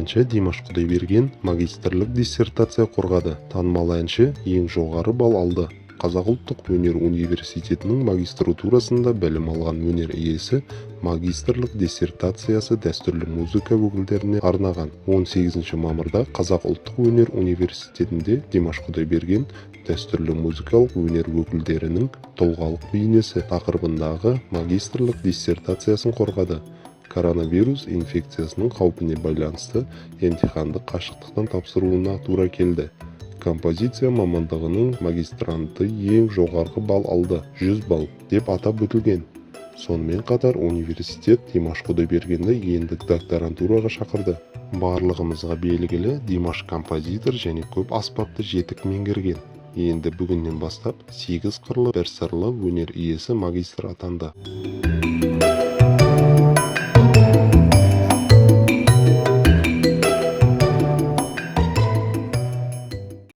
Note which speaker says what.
Speaker 1: Әнші Димаш Құдайберген магистрлік диссертация қорғады. Танымал әнші ең жоғары балл алды. Қазақ ұлттық өнер университетінің магистратурасында білім алған өнер иесі магистрлік диссертациясы дәстүрлі музыка өкілдеріне арнаған. 18 мамырда Қазақ ұлттық өнер университетінде Димаш Құдайберген «Дәстүрлі музыкалық өнер өкілдерінің тұлғалық бейнесі» тақырыбындағы магистрлік диссертациясын қорғады. Коронавирус инфекциясының қаупіне байланысты емтиханды қашықтықтан тапсыруына тура келді. Композиция мамандығының магистранты ең жоғарғы балл алды – 100 балл, деп атап өтілген. Сонымен қатар университет Димаш Құдайбергенді енді докторантураға шақырды. Барлығымызға белгілі, Димаш композитор және көп аспапты жетік меңгерген. Енді бүгіннен бастап сегіз қырлы, бір сырлы өнер иесі магистр атанды.